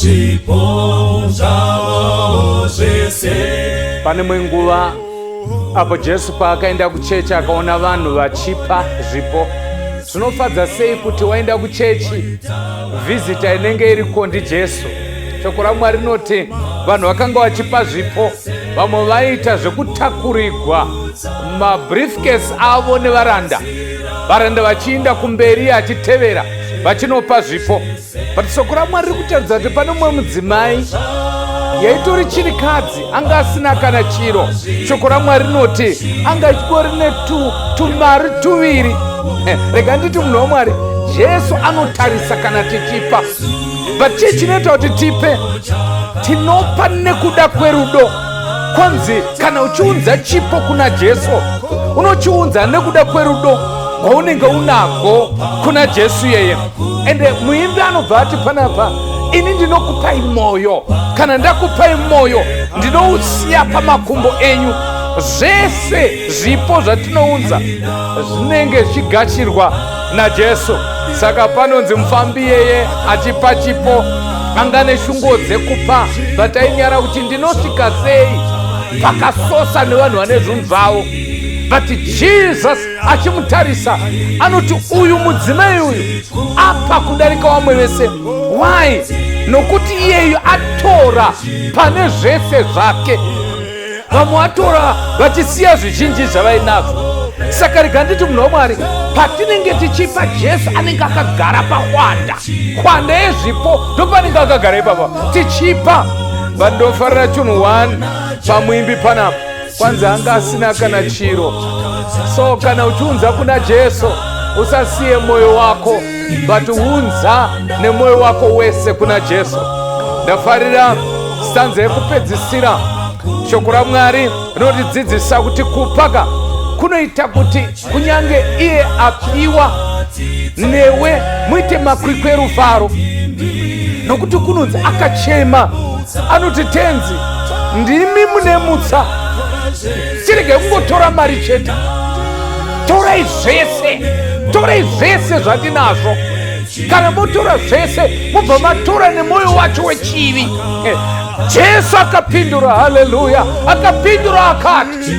Zvipo zvavo zvese. Pane imwe nguva apo Jesu paakaenda kuchechi akaona vanhu vachipa zvipo. Zvinofadza sei kuti waenda kuchechi, vhizita inenge iriko ndiJesu. Shoko raMwari rinoti vanhu vakanga vachipa zvipo, vamwe vaiita zvekutakurigwa mabriefcase avo nevaranda, varanda vachiinda kumberi achitevera vachinopa zvipo. But shoko raMwari riri kutaridza kuti pane mumwe mudzimai yaitori chirikadzi anga asina kana chiro. Shoko raMwari rinoti anga achitori netumari tuviri. Rega nditi munhu waMwari, Jesu anotarisa kana tichipa. But chii chinoita kuti tipe? Tinopa nekuda kwerudo. Kwanzi kana uchiunza chipo kuna Jesu, unochiunza nekuda kwerudo rwaunenge unagwo kuna Jesu yeye. Ende muimbi anobva ati panapa, ini ndinokupai mwoyo, kana ndakupai mwoyo ndinousiya pamakumbo enyu. Zvese zvipo zvatinounza zvinenge zvichigashirwa naJesu. Saka panonzi mufambi yeye achipa chipo anga neshunguwo dzekupa, but ainyara kuti ndinosvika sei pakasosa nevanhu vane zvinhu zvavo. But Jesus achimutarisa anoti uyu mudzimai uyu apa kudarika vamwe vese. Why? Nokuti iyeyu atora pane zvese zvake. Vamwe vatora vachisiya zvizhinji zvavainazvo. Saka rega nditi munhu waMwari, patinenge tichipa Jesu anenge akagara pahwanda, hwanda yezvipo, ndopanenge akagara ipapa tichipa. Vandofarira chinhu one pamuimbi panapa, kwanzi anga asina kana chiro. So kana uchiunza kuna Jesu usasiye mwoyo wako, but unza nemwoyo wako wese kuna Jesu. Ndafarira stanza yekupedzisira. Shoko raMwari rinotidzidzisa kuti kupaka kunoita kuti kunyange iye apiwa newe muite makwikwi erufaro, nokuti kunonzi akachema, anoti Tenzi ndimi mune mutsa, chirege kungotora mari chete, torai zvese, torai zvese zvandinazvo. Kana motora zvese mobva matora nemwoyo wacho wechivi. Jesu akapindura, haleluya, akapindura akati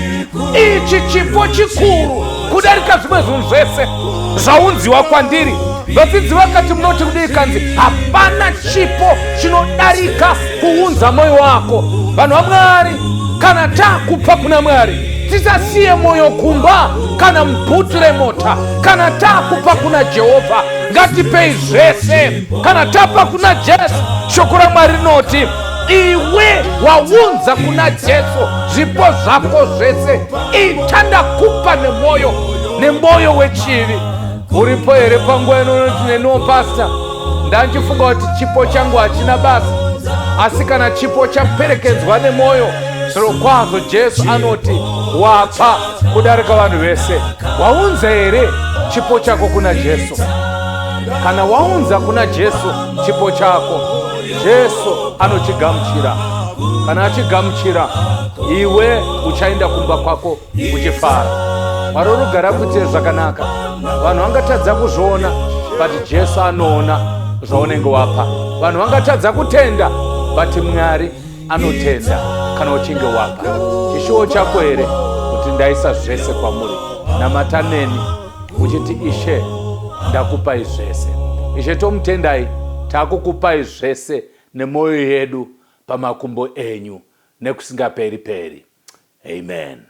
ichi chipo chikuru kudarika zvimwe zvinhu zvese zvaunziwa kwandiri. Vadzidzi vakati munoti kudii? Kanzi hapana chipo chinodarika kuunza mwoyo wako. Vanhu vaMwari, kana takupa kuna Mwari tisasiye mwoyo kumba kana mubhutu remota. Kana takupa kuna Jehovha ngatipei zvese. Kana tapa kuna Jesu, shoko raMwari rinoti iwe waunza kuna Jesu zvipo zvako zvese, ita ndakupa nemwoyo, nemwoyo wechivi. Uripo here panguva ino unoti neniwo pasta ndandichifunga kuti chipo changu hachina basa, asi kana chipo chaperekedzwa nemwoyo, zvirokwazvo Jesu anoti wapa kudarika vanhu vese. Waunza here chipo chako kuna Jesu? Kana waunza kuna Jesu chipo chako, Jesu anochigamuchira. Kana achigamuchira, iwe uchaenda kumba kwako uchifara. Mwari unogara kuitire zvakanaka. Vanhu vangatadza kuzviona, but Jesu anoona zvaunenge wapa. Vanhu vangatadza kutenda, but Mwari anotenda kana uchinge wapa. Chishuwo chako here kuti ndaisa zvese kwamuri? Namata neni uchiti, Ishe, ndakupai zvese. Ishe, tomutendai, takukupai zvese nemwoyo yedu pamakumbo enyu nekusingaperi peri. Amen.